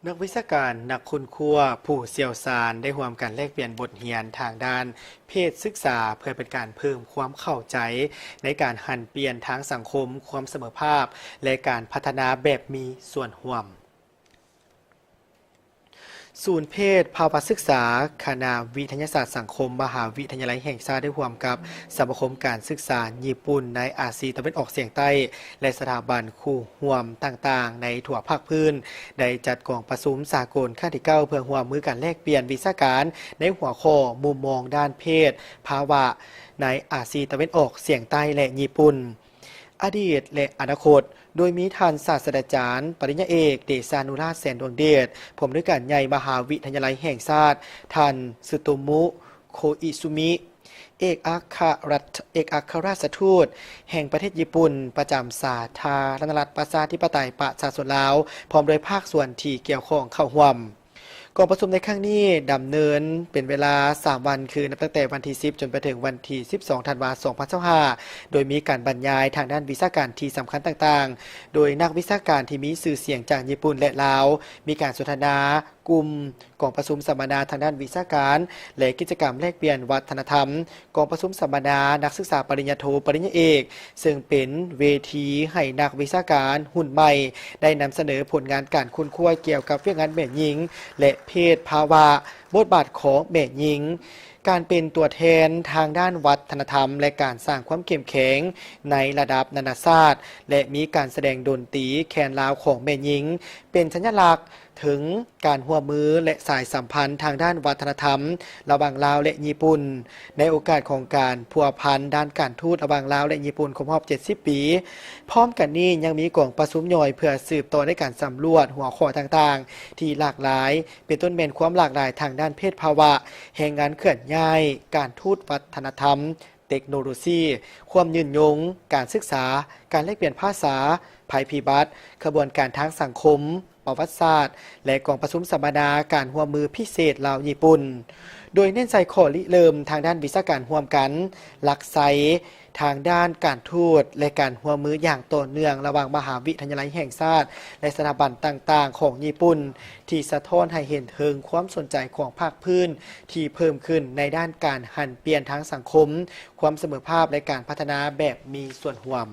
ນັກວິຊາການ, ນັກຄົ້ນຄວ້າ, ຜູ້ຊ່ຽວຊານ ໄດ້ຮ່ວມກັນແລກປ່ຽນບົດຮຽນທາງດ້ານເພດສຶກສາ ເພື່ອເປັນການເພີ່ມຄວາມເຂົ້າໃຈໃນການຫັນປ່ຽນທາງສັງຄົມ, ຄວາມສະເໝີພາບ ແລະ ການພັດທະນາແບບມີສ່ວນຮ່ວມ. ສູນເພດພາວະສຶກສາ ຄະນະວິທະຍາສາດສັງຄົມ ມະຫາວິທະຍາໄລແຫ່ງຊາດ ໄດ້ຮ່ວມກັບສະມາຄົມການສຶກສາຍີ່ປຸ່ນໃນອາຊີຕາເວັນອອກສຽງໃຕ້ ແລະ ສະຖາບັນຄູ່ຮ່ວມຕ່າງໆໃນທົ່ວພາກພື້ນ ໄດ້ຈັດກອງປະຊຸມສາກົນຄັ້ງທີເກົ້າ ເພື່ອຮ່ວມມືກັນແລກປ່ຽນວິຊາການໃນຫົວຂໍ້ມຸມມອງດ້ານເພດພາວະໃນອາຊີຕາເວັນອອກສຽງໃຕ້ ແລະ ຍີ່ປຸ່ນ. ອະດີດ ແລະ ອະນາຄົດ, ໂດຍມີທ່ານສາດສະດາຈານ ປະລິນຍາເອກ ເດຊານຸລາດ ແສນດວງເດດ, ຜູ້ອຳນວຍການໃຫຍ່ມະຫາວິທະຍາໄລແຫ່ງຊາດ, ທ່ານ ຊຶໂຕມຸ ໂຄອິຊຸມິ ເອກອັກຄະລັດ ເອກອັກຄະລາຊທູດແຫ່ງປະເທດຍີ່ປຸ່ນ ປະຈຳສາທາລະນະລັດ ປະຊາທິປະໄຕ ປະຊາຊົນລາວ ພ້ອມດ້ວຍພາກສ່ວນທີ່ກ່ຽວຂ້ອງເຂົ້າຮ່ວມ. ກອງປະຊຸມໃນຄັ້ງນີ້ດຳເນີນເປັນເວລາສາມວັນ ຄືນັບຕັ້ງແຕ່ວັນທີສິບ ຈົນໄປເຖິງວັນທີສິບສອງ ທັນວາ ສອງພັນຊາວຫ້າ ໂດຍມີການບັນຍາຍທາງດ້ານວິຊາການທີ່ສຳຄັນຕ່າງໆ ໂດຍນັກວິຊາການທີ່ມີຊື່ສຽງຈາກຍີ່ປຸ່ນ ແລະ ລາວ, ມີການສົນທະນາກຸ່ມ, ກອງປະຊຸມສຳມະນາທາງດ້ານວິຊາການ ແລະ ກິດຈະກຳແລກປ່ຽນວັດທະນະທຳ, ກອງປະຊຸມສຳມະນານັກສຶກສາປະລິນຍາໂທ, ປະລິນຍາເອກ, ເຊິ່ງເປັນເວທີໃຫ້ນັກວິຊາການຮຸ່ນໃໝ່ໄດ້ນຳສະເໜີຜົນງານການຄົ້ນຄວ້າກ່ຽວກັບວຽກງານແມ່ຍິງ ແລະ ເພດພາວະ, ບົດບາດຂອງແມ່ຍິງ, ການເປັນຕົວແທນທາງດ້ານວັດທະນະທຳ ແລະ ການສ້າງຄວາມເຂັ້ມແຂງໃນລະດັບນານາຊາດ ແລະ ມີການສະແດງດົນຕີແຄນລາວຂອງແມ່ຍິງ ເປັນສັນຍະລັກເຖິງການຮ່ວມມື ແລະ ສາຍສຳພັນທາງດ້ານວັດທະນະທຳລະຫວ່າງລາວ ແລະ ຍີ່ປຸ່ນ ໃນໂອກາດຂອງການພົວພັນດ້ານການທູດລະຫວ່າງລາວ ແລະ ຍີ່ປຸ່ນຄົບຮອບເຈັດສິບປີ. ພ້ອມກັນນີ້ຍັງມີກອງປະຊຸມຍ່ອຍເພື່ອສືບຕໍ່ໃນການສຳຫຼວດຫົວຂໍ້ຕ່າງໆທີ່ຫຼາກຫຼາຍ, ເປັນຕົ້ນແມ່ນຄວາມຫຼາກຫຼາຍທາງດ້ານເພດພາວະ, ແຮງງານເຄື່ອນຍ້າຍ, ການທູດ, ວັດທະນະທຳ, ເຕັກໂນໂລຊີ, ຄວາມຍືນຍົງ, ການສຶກສາ, ການແລກປ່ຽນພາສາ, ໄພພິບັດ, ຂະບວນການທາງສັງຄົມ, ປະຫວັດສາດ ແລະ ກອງປະຊຸມສຳມະນາການຮ່ວມມືພິເສດລາວຍີ່ປຸ່ນ, ໂດຍເນັ້ນໃສ່ຂໍ້ລິເລີ່ມທາງດ້ານວິຊາການຮ່ວມກັນ, ຫຼັກໄຊທາງດ້ານການທູດ ແລະ ການຮ່ວມມືຢ່າງຕໍ່ເນື່ອງລະຫວ່າງມະຫາວິທະຍາໄລແຫ່ງຊາດ ແລະ ສະຖາບັນຕ່າງໆຂອງຍີ່ປຸ່ນ ທີ່ສະທ້ອນໃຫ້ເຫັນເຖິງຄວາມສົນໃຈຂອງພາກພື້ນທີ່ເພີ່ມຂຶ້ນໃນດ້ານການຫັນປ່ຽນທາງສັງຄົມ, ຄວາມສະເໝີພາບ ແລະ ການພັດທະນາແບບມີສ່ວນຮ່ວມ.